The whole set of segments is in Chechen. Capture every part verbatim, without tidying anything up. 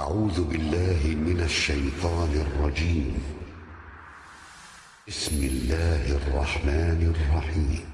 أعوذ بالله من الشيطان الرجيم. بسم الله الرحمن الرحيم.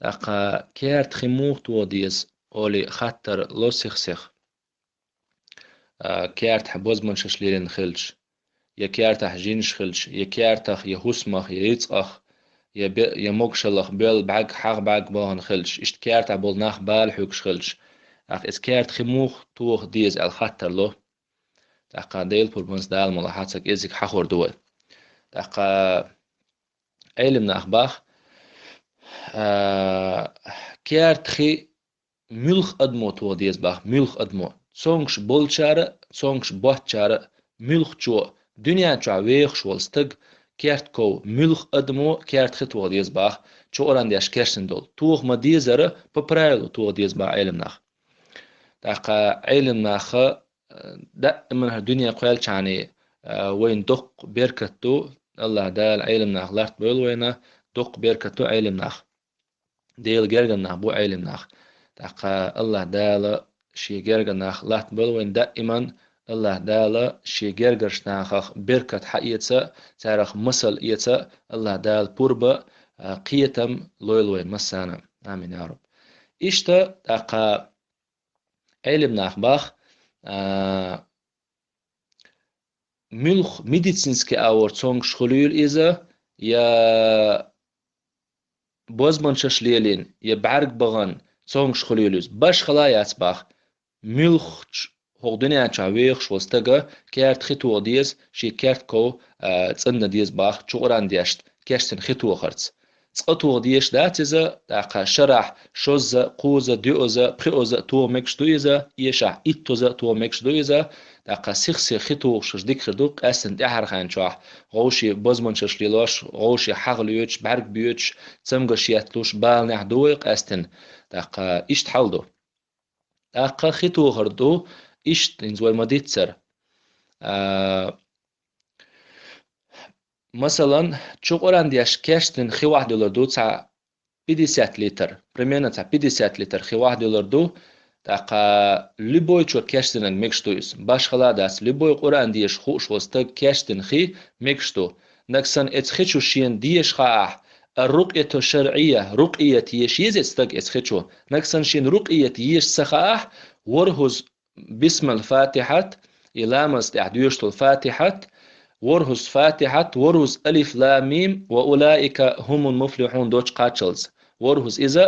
ТӀаккха керта хи муха тоха деза, олий хаттар ло сих-сиха. А, кертахь бозбунчаш лелийна хилча, я кертахь жинаш хилча, я кертах, я хӀусамах, я йицкъах, я бе-, я могашаллах боьлла бӀаьрг, хьагӀ бӀаьрг бахана хилча, иштта кертахь болу нах бала хьоьгуш хилча, тӀаккха иза керта хи муха тоха деза аьлла хаттар ло. ТӀаккха Делан пурбанца Дала мукъ лахь, цхьа кӀеззиг хьахор ду вай. ТӀаккха Ӏелам нах боху, а, керта хи муьлха адамо тоха деза боху, муьлха адамо. Цомгуш болчара а, цомгуш боцчара а, муьлххачо а, дуьнен чохь вехаш волу стаг, керта ков, муьлха адамо керта хи тоха деза боху, чу Къуръан деш керстина долу. Тоха ма дезара, по правилу тоха деза боху Ӏелам нах. ТӀаккха Ӏелам наха, а, даиман хӀара дуьне кхоьллинчхьана, а, вайна доккха беркат ду, АллахӀ Дала Ӏелам нах латтабойла вайна, доккха беркат ду Ӏелам нах. Делан гергара нах бу Ӏелам нах. ТӀаккха АллахӀ Дала Шен гергара нах латтабойла вайна даиман, АллахӀ Дала Шен гергарчу нахах беркат хьаэца, царах масал эца, АллахӀ Дала пурба, а, кхетам лойла вайна массарна. Амин, я Рабб. Иштта, тӀаккха Ӏелам нах боху, а, муьлха медицинский агӀор цомгуш хуьлийла иза, я бозбунчаш лелийна, я бӀаьрг бахана цомгуш хуьлийла иза. Башхалла яц боху, муьлххачу хӀокху дуьнен чохь вехаш волу стага керта хи тоха деза, шен керта ков, а, цӀандан деза боху, чу Къуръан дешна, керстина хи тохарца. Цкъа тоха дезаш дац иза, тӀаккха шарахь шозза, кхузза, доьазза, пхиозза тоха мегаш ду иза, эшахь иттозза тоха мегаш ду иза, тӀаккха сих-сиха хи тохуш дика хир ду, къаьстина тӀаьхьарчу хенчохь, вовшийн бозбунчаш лелош, вовшийн хьагӀ лоьцуш, бӀаьрг боьцуш, цамгаш етталуш, баланехь ду вай къаьстина. ТӀаккха иштта хьал ду. ТӀаккха хи тохар ду, иштта хӀинца вай ма-дийццара. А, Масалан, чу Къуръан деш керстина хи вахьдуьллур ду цхьа пятьдесят литр, примерно цхьа пятьдесят литр хи вахьдуьллур ду, тӀаккха любой чо керстинарг мегаш ду иза. Башхалла дац, любой Къуръан деша хууш волу стаг керстина хи мегаш ду. Нагахь санна эцу хи чу шена деша хаахь, ар-рукъяту шаръия, рукъият еша еза эцу стаг эцу хи чу. Нагахь санна шена рукъият еша ца хаахь, ворхӀазза бисмал-фатихьат, и ламаз тӀехь доьшуш долу фатихьат, ворхӀазза фатихьат, ворхӀазза алиф-лам-мим ва улаика хӀумул муфлихьун долчу кхаччалц. ВорхӀазза иза,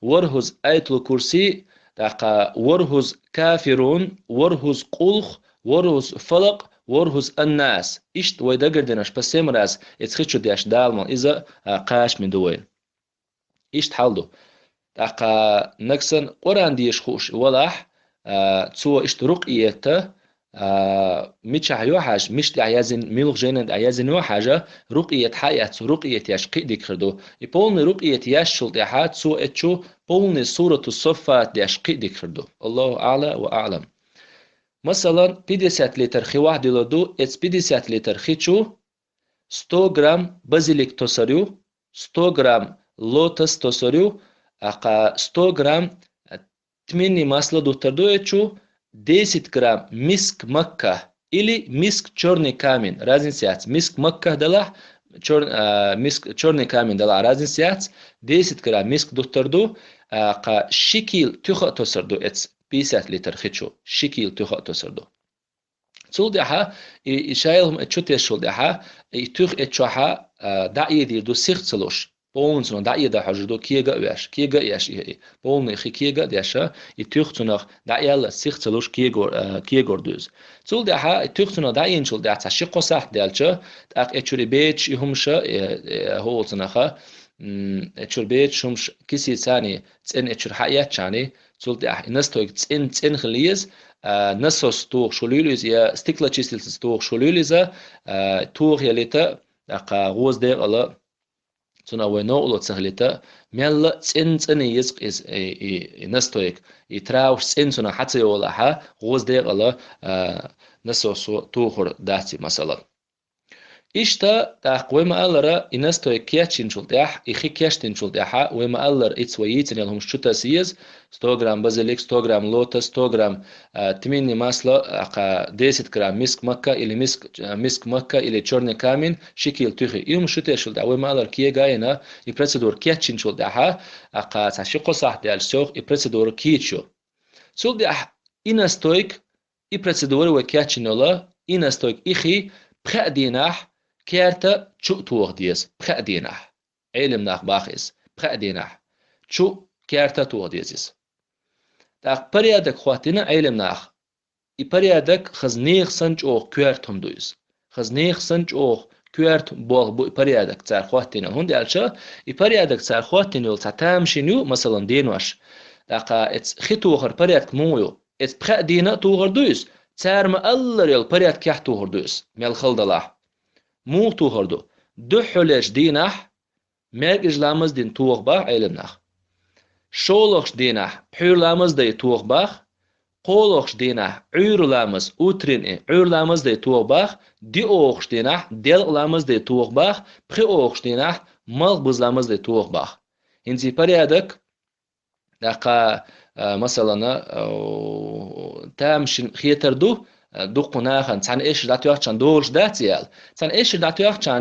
ворхӀазза аятул-курси, тӀаккха ворхӀазза кафирун, ворхӀазза къулх, ворхӀазза фалакъ, ворхӀазза ан-нас. Иштта вай дагардинарш по семь раз эцу хи чу деш Дала мукъ лахь иза, а, кхачаме ду вайна. Иштта хьал ду. ТӀаккха нагахь санна Къуръан деша хууш валахь, а, цо иштта рукъията, а, мичахь йо хьажа, мича тӀехь яздина, муьлха жайнан тӀехь яздина йо хьажа, рукъията хьаэцна, рукъията еш кхин а дика хир ду. И полный рукъията ешначул тӀаьхьа цо эцу чу полный сурату Соффат деш кхин а дика хир ду. Аллаху аъла ва аълам. Масалан, пятьдесят литр хи вахьдуьллур ду, эцу пятьдесят литр хи чу сто грамм базилик тосур ю, сто грамм лотос тосур ю, тӀаккха сто грамм тминный масло дуттур ду эцу чу, десять грамм миск Макка или миск чёрный камень, разница яц. Миск Макка далахь, чёр-, а, миск чёрный камень далахь, разница яц. Десять грамм миск дуттур ду, тӀаккха ши кил туьха а тосур ду эцу пятьдесят литр хи чу, ши кил туьха а тосур ду. Цул тӀаьхьа, и, и шайла хӀума чу тесначул тӀаьхьа, и туьха эцу чохь, а, дӀаэдийр ду сих ца луш. Полный цунах дӀаэда хьожур ду, кега а веш, кега а еш, и, и полный хи кега а деш, и туьха цунах дӀаэла сих ца луш кегор-, а, кегор ду иза. Цул тӀаьхьа, и туьха цунах дӀаийначул тӀаьхьа цхьа ши-кхо сахьт даьлча, тӀаккха эцу чуьра и беташ, и хӀумаш, э, э, хӀуъал цунах, м, эцу чуьра беташ, хӀумаш кисий царний цӀена эцу чуьра хьаэцчарний, цул тӀаьхьа и настойка цӀена, цӀена хила еза, а, насос тохуш хуьлийла иза, я стеклоочистительца тохуш хуьлийла иза, а, тоха ялийта, тӀаккха гӀоза декъала, цунах вай новкъарло ца хилийта, мелла а цӀена, цӀена еза иза, и, и, и настойка, и траваш цӀена цунах хьа ца йолахь, гӀоза декъала, а, насосо тохур дац и, масала. Иштта, тӀаккха вай ма-аллара, и настойка кечйинчул тӀехьа, и хи кечдинчул тӀехьа, вай ма-аллара, ицца вай йийцина йола хӀумаш чу таса еза, сто грамм базилик, сто грамм лотос, сто грамм, а, тминное масло, а, кха, десять грамм миск макка или миск, а, миск макка или чёрный камень, ши кила туьхи. И хӀумаш чу тесачул тӀехьа, вай ма-аллара, кега а йина, и процедура кечйинчул тӀехьа, а, кха, цхьа ши-кхо сахьат даьлча совгӀа, и процедура кийча ю. Цул тӀехьа и настойка, и процедура вай кечйина йола, и настойка, и хи пхеа дийнахьа керта чу а тоха деза, пхеа дийнахьа. Ӏелам наха боху иза, пхеа дийнахьа чу а керта а тоха деза иза. ТӀаккха порядок хӀоттийна Ӏелам наха. И порядок хаза нехан санна чӀогӀа коьрта хӀума ду иза. Хаза нехан санна чӀогӀа коьрта болх бу и порядок цара хӀоттийна йола. ХӀунда аьлча и порядок цара хӀоттийна йола цхьа тамашийна ю, масалан, денош. ТӀаккха эцца хи тохар порядок муха ю? Эцца пхеа дийна а тохар ду иза, цара ма-аллара йолу порядкехь тохар ду иза, мел хала далахь. Муха тохар ду? Дуьххьарлерчу дийнахь маьркӀажа ламаз дина тоха боху Ӏелам наха. ШолгӀачу дийнахь пхьуьйра ламаз дай тоха боху. КхоалгӀачу дийнахь Ӏуьйра ламаз, утренний, Ӏуьйра ламаз дай тоха боху. ДиъолгӀачу дийнахь делкъа ламаз дай тоха боху. ПхоьалгӀачу дийнахь малхбуза ламаз дай тоха боху. ХӀинца и порядок, тӀаккха, а, масалана, а, тамашийна хетар ду, а, дуккха нахана цхьана эшшара дӀатоьхча долуш дац и аьлла. Цхьана эшшара дӀатоьхча,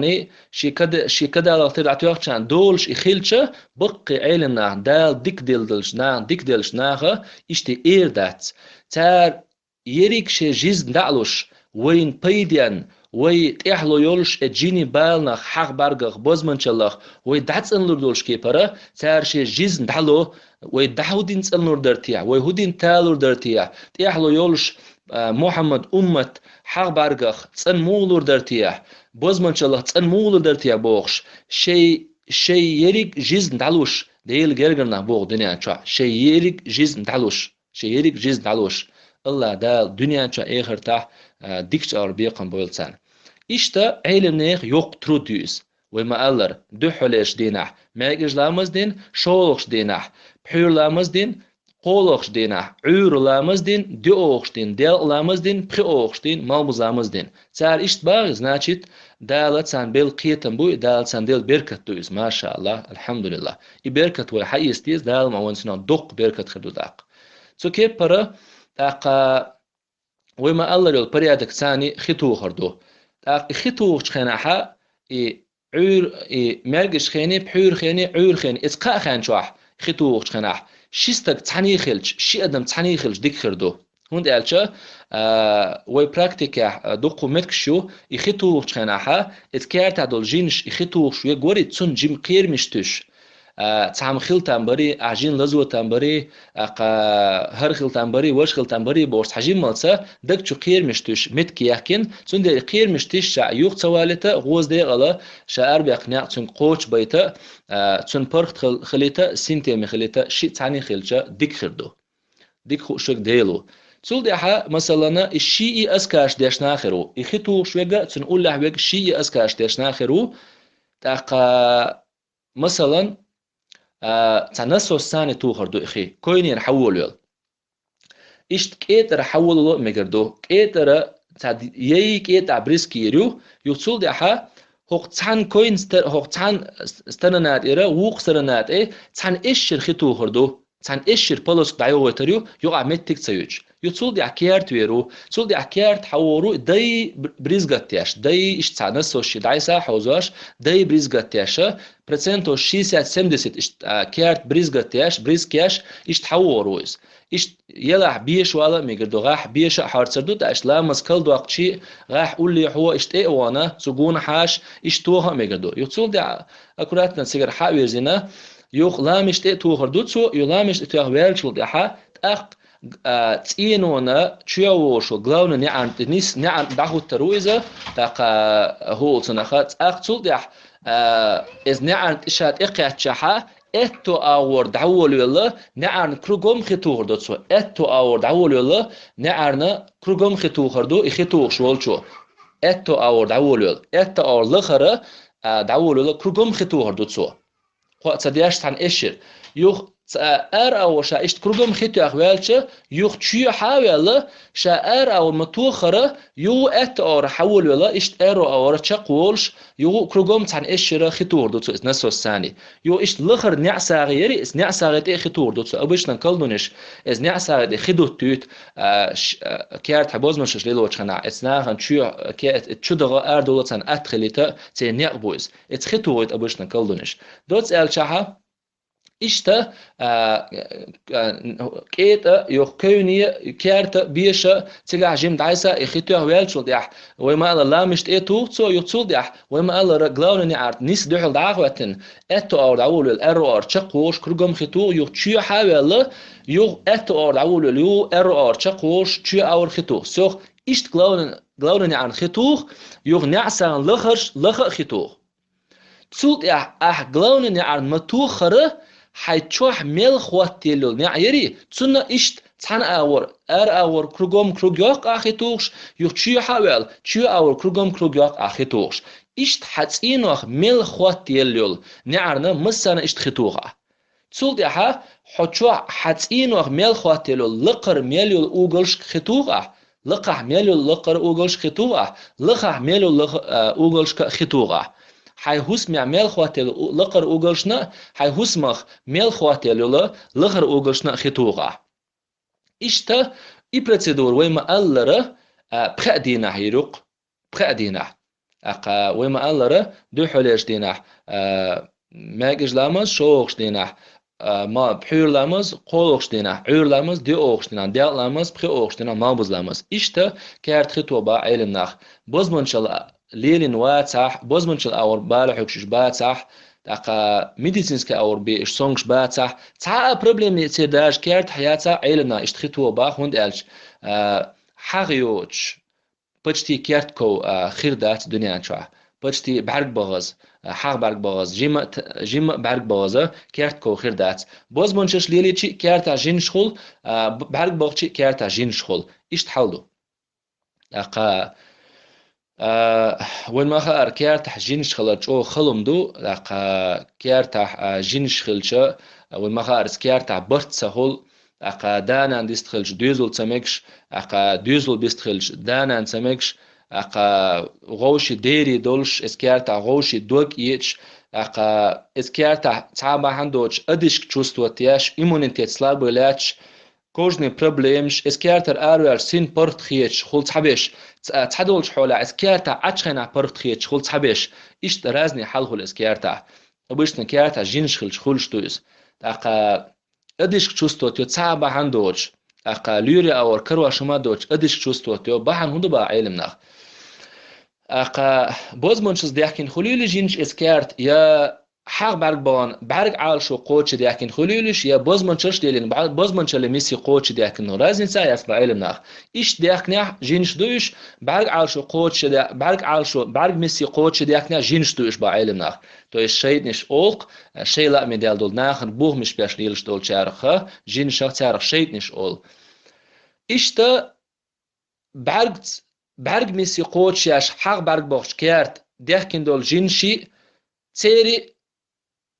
шен када-, шен кадалах тера дӀатоьхча долуш и хилча, баккхий Ӏелам наха, Дала дика деллачу наха, дика деллачу наха иштта эр дац. Цара ерриг шайн жизнь дӀа а луш, вайна пайденна, вай тӀехьало йолуш, э, жинийн баланах, хьагӀ бӀаьргах, бозманчаллах вай дӀа а цӀанлур долуш кепара, цара шайн жизнь дӀало, вай дӀа хӀун дина цӀанлур дара техьа, вай хӀун дина талур дара техьа, тӀехьало йолуш, а, Мухьаммад уммат хьагӀ бӀаьргах цӀан муха лур дара техьа, бозманчаллах цӀан муха лур дара техьа бохуш, шайн, шайн ерриг жизнь дӀалуш, Делан гергара нах боху дуьнен чохь, шайн ерриг жизнь дӀалуш. Шен ерриг жизнь дӀалуш, АллахӀ Дала дуьнен чохь, эхартахь, а, дикачу агӀор бекхам бойла царна. Иштта Ӏелам нехан йоккха труд ю иза. Вай ма-аллара, дуьххьарлерчу дийнахь маьркӀажа ламаз дина, шолгӀачу дийнахь пхьуьйра ламаз дина, кхоалгӀачу дийнахь Ӏуьйра ламаз дина, диъолгӀачу дийнахь делкъа ламаз дина, пхоьалгӀачу дийнахь малхбуза ламаз дина. Цара иштта боху, значит, Дала царна белла кхетам бу и, Дала царна делла беркат ду иза. Маша АллахӀ, алхьамдулиллахӀ. И беркат вай хьаэца деза, Дала ма вайна цунах доккха беркат хир ду тӀаккха. Цу кепара, тӀаккха вай ма-аллара йолу порядок царна хи тухар ду. ТӀаккха и хи тухучу хенахьа, и Ӏуьйр-, и маьркӀажа хене, пхьуьйра хене, Ӏуьйра хене, эца кхаа хен чохь хи тухучу хенахь, ши стаг цхьаьна хилча, ши адам цхьаьна хилча дика хир ду. ХӀунда аьлча, а, вай практикехь, а, дуккха меттигаш ю, и хи тухучу хенахьа, эца кертахь долу жинаш и хи тухуш вегорий, цунна жима кхерамаш туьйсуш. А, цхьамма хила там барий, ахь жин лазо там барий, а, кха, хӀара хила там барий, важа хила там барий бохуш, цхьа жиммалца даг чу кхерамаш туьйсуш меттиг яьккхина, цундела и кхерамаш туьйсуш ша юха ца валийта, гӀоза декъала ша арабаьккхина некъ цуьнга кхочушбайта, а, цуьнан паргӀат хил-, хилийта, синтеме хилийта, шиъ цхьаьна хилча дика хир ду. Дика хууш верг Дела ву. Цул тӀаьхьа, масалана, и шиъ а азкарш деш нах хир ву. И хи тухуш верг а, цуьнан уллехь верг а шиъ а азкарш деш нах хир ву. ТӀаккха, масалан, а, цхьа насос санна тухар ду и хи, койнера хьан волавелла. Иштта кӀетӀара хьан волавелла а мегар ду. КӀетӀара цхьа д-, яй кӀетӀа бризка йийр ю, юха цул тӀаьхьа хӀокху цхьана койн стар-, хӀокху цхьана с-, сторонна тӀера, вукху сторонна тӀе цхьана эшшара хи тухар ду. Цхьана эшшара полоска дӀайогӀуьйтур ю, юкъахь меттиг ца юьтуш. Ю цул тӀаьхьа керта вер ву. Цул тӀаьхьа керта хьан вогӀур ву, дай бр-, бризгат деш, дай иштта цхьа насос ши дӀайса а хьовзош, дай бризгат деш, процентов шестьдесят-семьдесят иштта, а, керта бризгат деш, бризка еш, иштта хьан вогӀур ву иза. Иштта елахь беша вала а мегар ду, гӀахь беша а хьорцар ду, тӀаккха иштта ламаз калдоккхучий, гӀахь уллехьо иштта тӀе а вахана, цу гуна хьаша, иштта тоха а мегар ду. Юха цул тӀаьхьа аккуратно цигара хьа а вирзина, юха ламаш тӀе а тухар ду цо, юха ламаш тӀе тоьхна ваьллачул тӀаьхьа, тӀаккха, а, цӀенона чоь вогӀуш ву, главный неӀарна тӀе нис, неӀарна тӀе дӀахӀуттар ву иза, тӀаккха хӀула цунаха, тӀаккха цул тӀаьхьа, а, иза неӀарна тӀе ша тӀекхаьччахьа, аьтту агӀор дӀаволавелла, неӀарна кругом хи тухар ду цо. Аьтту агӀор дӀаволавелла, неӀарна кругом хи тухар ду, и хи тухуш волчо. Аьтту агӀор дӀаволавелла. Аьтту агӀор лахара, а, дӀаволавелла, кругом хи тухар ду цо. Кхоъ ца деш цхьана эшшара. Юха Ца ара агӀор ша иштта кругом хи тоьхна ваьлча, юха чоьхьа а ваьлла, ша ара агӀор ма тохара, юха аьтта агӀор хьаволавелла, иштта аьрру агӀор чакхволуш, юха кругом цхьана эшшера хи тухур ду цо, иза насос санна. Юха иштта лахара неӀсагӀа яри, иза неӀсагӀа тӀе а хи тухур ду цо. Обычно колдунаш, иза неӀсагӀа тӀе хи дуттуьйту, а, ш-, а, керта бозманчаш лелочу хенахь, иза нахана чоь-, ке-, чу даха арадовла царна атта хилийта, церан некъ бу иза. Иза хи тухуьйту обычно колдунаш. Доцца аьлчахьа, иштта, а, а, кӀетӀа, юха кевне, керта, беша, цигахь жима дӀасса, и хи тоьхна ваьллачул тӀаьхьа, вай ма-аллара, ламаш тӀе а туху цо, юха цул тӀаьхьа, вай ма-аллара, главный неӀарна нийсса дуьхьал дӀа а хӀоьттина, аьтту агӀор дӀаволавелла, аьрру агӀор чакхволуш, кругом хи туху, юха чоьхьа а ваьлла, юха аьтту агӀор дӀаволавелла, юха аьрру агӀор чакхволуш, чоь агӀор хи туху. Сох иштта главный, главный неӀарна хи туху, юха неӀсагӀа лахарш, лаха а хи туху. Цул тӀаьхьа ахь главный неӀарна ма тохара, хьайн чохь мел хӀоттаелла йолу неӀ яри, цунна иштта цхьана агӀор, ара агӀор кругом круг йоккху ахь хи тухуш, юха чоьхьа а ваьлла, чоь агӀор кругом круг йоккху ахь хи тухуш. Иштта хьан цӀийнох мел хӀоттаелла йолу неӀарна массарна иштта хи туху ахь. Цул тӀаьхьа хьо чохь хьан цӀийнох мел хӀоттаелла йолу лакхара мел йолу угалшка хи туху ахь, лакхахь мел йолу лакхара угалшка хи туху ахь, лахахь мел йолу лаха-, а, угалшка хи туху ахь. Хьайн хӀусамехь мел хӀоттаелла у-, лакхара угалшна а, хьайн хӀусамах мел хӀоттаелла йолу лахара угалшна а хи туху ахь. Иштта и процедура вай ма-аллара, а, пхеа дийнахь йийр ю-кх. Пхеа дийнахь. ТӀаккха вай ма-аллара, дуьххьарлерчу дийнахь, а, маьркӀажа ламаз, шолгӀачу дийнахь, а, ма-, пхьуьйра ламаз, кхоалгӀачу дийнахь, Ӏуьйра ламаз, диъолгӀачу дийнахь, делкъа ламаз, пхиъолгӀачу дийнахь, малбуза ламаз. Иштта керта хи тобу Ӏелам нах. Бозбуунчалла лелийна вацахь, бозбуунчалла агӀор бала хьоьгуш уьш бацахь, тӀаккха медицинский агӀор бен уьш сонгуш бацахь, цхьа а проблема церан даже кертахь яцахь, Ӏелам нах иштта хи тобу, хӀунда аьлча, а, хьагӀ йоцуш, почти керта ков, а, хир дац дуьнен чохь. Почти бӀаьрг бахаза, а, хьагӀ бӀаьрг бахаза, жимма а т-, жимма а бӀаьрг бахаза, керта ков хир дац. Бозбуунчаш лелийчи а кертахь жинаш хуьлу, а, б-, бӀаьрг бахчи а кертахь жинаш хуьлу. Иштта хьал ду. ТӀаккха, а, вайн ма хаара, кертахь жинаш хилар чӀогӀа хала хӀума ду. ТӀаккха кертахь, а, жинаш хилча, вайн ма хаара, кертахь барт ца хуьлу, тӀаккха да-нана дистхилча доьзал ца мегаш, тӀаккха доьзал бистхилча да-нана ца мегаш, тӀаккха гӀовши дери долуш, иза кертахь гӀовши дог а ечаш, тӀаккха иза кертахь цхьа а бахьана доцуш одышка чувствовать еш, иммунитет слабый лаьтташ, кожный проблемаш, иза кертара араваьлча син паргӀат хеташ хуьлу цхьаберш, ц-, цхьадолчу хьолехь иза кертахь Ӏачу хенахь паргӀат хеташ хуьлу цхьаберш, иштта разный хьал хуьлу иза кертахь. Обычно кертахь жинаш хилча хуьлуш ду иза. ТӀаккха одышка чувствовать йо цхьа а бахьана доцуш, тӀаккха лоьрийн агӀор карош хӀума доцуш, одышка чувствовать йо, бахьана хӀун ду боху Ӏелам нах. ТӀаккха бозбуунчаллица даьхкина хуьлийла жинаш иза керта, я хьагӀ бӀаьрг бахана, бӀаьрг Ӏалашо кхочуш даьхкина хуьлийла уьш, я бозбуунчаллаш лелийна, бо-, бозбуунчаллин миси кхочуш даьхкина, разница яц боху Ӏелам нах. Иштта даьхкинехь жинаш ду уьш, бӀаьрг Ӏалашо кхочуш да-, бӀаьрг Ӏалашо, бӀаьрг миси кхочуш даьхкинехь жинаш ду уьш боху Ӏелам нах. То есть шайтӀанаш олу-кх, шайн лаамехь даьлла долу, нахана бохамаш беш лелаш долчарах, жинашах царах шайтӀанаш олу. Иштта бӀаьрг ц-, бӀаьрг миси кхочушъеш хьагӀ бӀаьрг бохучу керта даьхкина долу жинаши, церан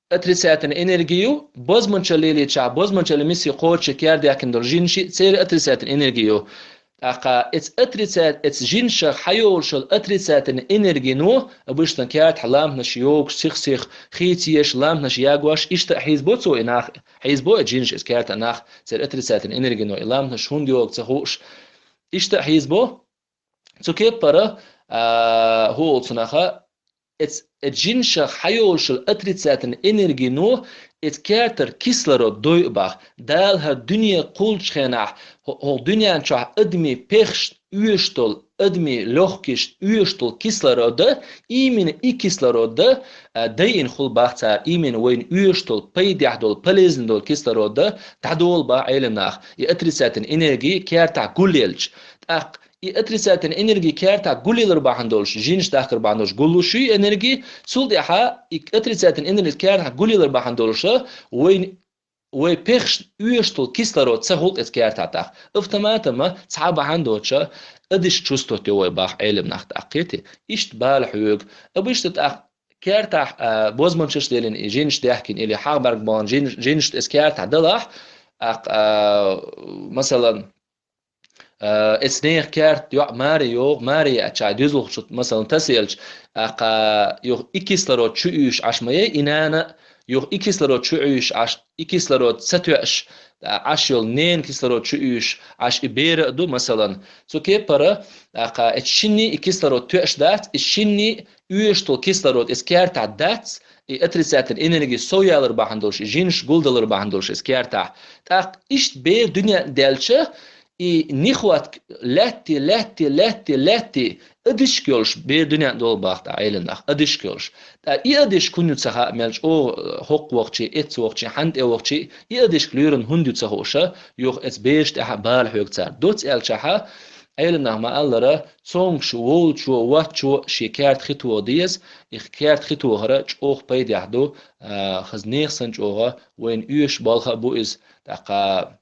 отрицательная энергия ю, бозбуунчалла лелийчахь, бозбуунчаллин миси кхочушъеш керта даьхкина долу жинаши, церан отрицательная энергия ю. ТӀаккха эца отрицать-, эца жинашах хьайолуш йолу отрицательная энергино, обычно кертахь лампанаш йогуш, сих-сих хийца еш, лампанаш ягош, иштта а хьийзабо цо и нах, хьийзабо и жинаш эца керта нах, церан отрицательная энергино и лампанаш хӀунда йогу ца хууш, иштта а хьийзабо. Цу кеппара, а, хӀу олу цунах, эц-, эца жинашах хьайолуш йолу отрицательная энергино, эца кертара кислород дойу боху. Дала хӀара дуьне кхуллучу хенахь, хӀо-, хӀокху дуьнен чохь адамийн пехашна оьшуш долу, адамийн лёгкешна оьшуш долу кислорода, именно и кислорода, а, дайина хуьлу боху цара, именно вайна оьшуш долу, пайдехь долу, полезный долу кислорода дӀадолу боху Ӏелам наха. И отрицательная энергия кертахь гулъелча. ТӀаккха и отрицательная энергия кертахь гулъелар бахьана долуш, жинаш дахкар бахьана долуш гуллуш ю и энергия, цул тӀаьхьа и отрицательная энергия кертахь гулъелар бахьана долуш, вайн, вай пехашна оьшуш долу кислород ца хуьлу эца кертахь тӀаккха. Автоматом цхьа бахьана доцуш, одышка чувствовать йо вай боху Ӏелам наха тӀаккха, кхетий? Иштта бала хьоьгу. Обычно тӀаккха кертахь, а, бозманчаш делина и жинаш даьхкина, или хьагӀ бӀаргабахана жинаш, жинашта эс кертахь далахь, а, а, масалан, а, эс нехан керта йоӀ маре йогӀу, маре яьча дуьзалхучу, масалан, тасаелча, а, кха, юха и кислород чу уьйш Ӏаш ма яй, и нана, юха и кислород чу уьйш Ӏаш, и кислород ца тоьаш, а, Ӏаш йолу ненан кислород чу уьйш Ӏаш и бер а ду, масалан. Цу кепара, а, кха, эцу шинний и кислород тоьаш дац, и шинний оьшуш долу кислород эс кертахь дац, и отрицательная энерги совъялар бахьана долуш, и жинаш гулдалар бахьана долуш эс кертахь. ТӀаккха иштта бер дуьнен даьлча, и нехватка лаьтти, лаьтти, лаьтти, лаьтти, адишка йолуш бер дуьнен долу бахта Ӏелин нах, адишка йолуш. ТӀа и адишка хӀунда ю ца хаьа, мел чӀогӀа, э, хӀокху вахчий, эццу вахчий, хьан тӀе вахчий, и адишка лоьрун хӀунда ю ца хууша, юха эцу бераш тӀехь а бала хьоьгу цара. Доцца аьлчахьа, Ӏелин нах ма-аллара, цомгуш волчо, ваччо шен керта хи тоха деза, и керта хи тохара чӀогӀа пайдехь ду, а, хаза нехан санна чӀогӀа вайна оьшуш болх а бу иза. ТӀаккха,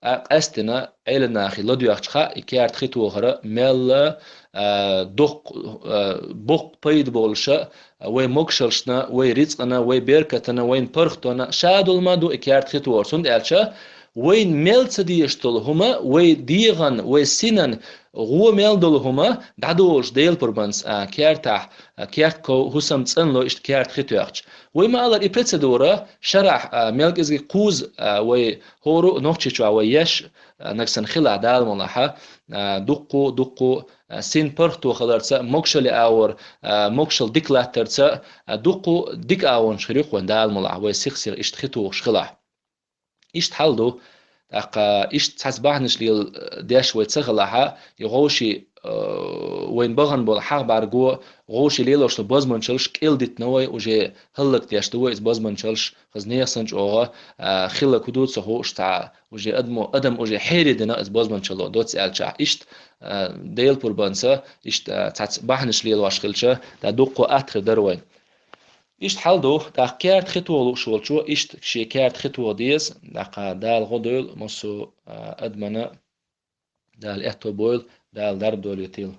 а, къаьстина Ӏелин нахе ладоьгӀча хаьа, и керта хи тохара мелла, а, доккха, а, боккха пайда болуша, а, вай могушаллашна, вай рицкъана, вай беркатана, вайна паргӀатонна ша долу ма ду и керта хи тохар. Цундела аьлча, вайна мел ца дезаш долу хӀума, вай дегӀан, вай синан гӀо мел долу хӀума дӀадолуш Делан пурбанца, а, кертахь, а, керта ков хӀусам цӀанло иштта керта хи тоьхча. Вай ма-аллара и процедура шарахь, а, мел кӀезиг кхузза, а, вай хӀора а Нохчийчохь вай еш, а, нагахь санна хилахь Дала мукъ лахь, а, дуккха, дуккха, а, син паргӀато хиларца, могушалле агӀор, а, могушалла дика латтарца, а, дуккха дика агӀонаш хир ю-кх вайн Дала мукъ лахь, вай сих-сиха иштта хи тухуш хилахь. Иштта хьал ду. ТӀаккха иштта цхьацца бахьанаш лела, э, деш вай ца хилахь, и вовший, э, вайна бахана болу хьагӀ бӀарго, вовший лелош долу бозманчаллаш кӀел дитина вай, уже хӀаллакдеш ду вай иза бозманчаллаш, хаза нехан санна чӀогӀа, э, хилла хӀун ду ца хууш цхьа, уже адамо, адам уже хьередина иза бозманчалло, доцца аьлчахь. Иштта, э, Делан пурбанца, иштта, э, цхьацца бахьанаш лелош хилча, дӀа дуккха атта хир дара вайн. Иштта хьал ду, тӀаккха керта хи тоха лууш волчо, иштта шен керта хи тоха деза, тӀаккха Дала гӀо дойла массо а, а, адамана, Дала аьтто бойла, Дала дарба долуьйтийла.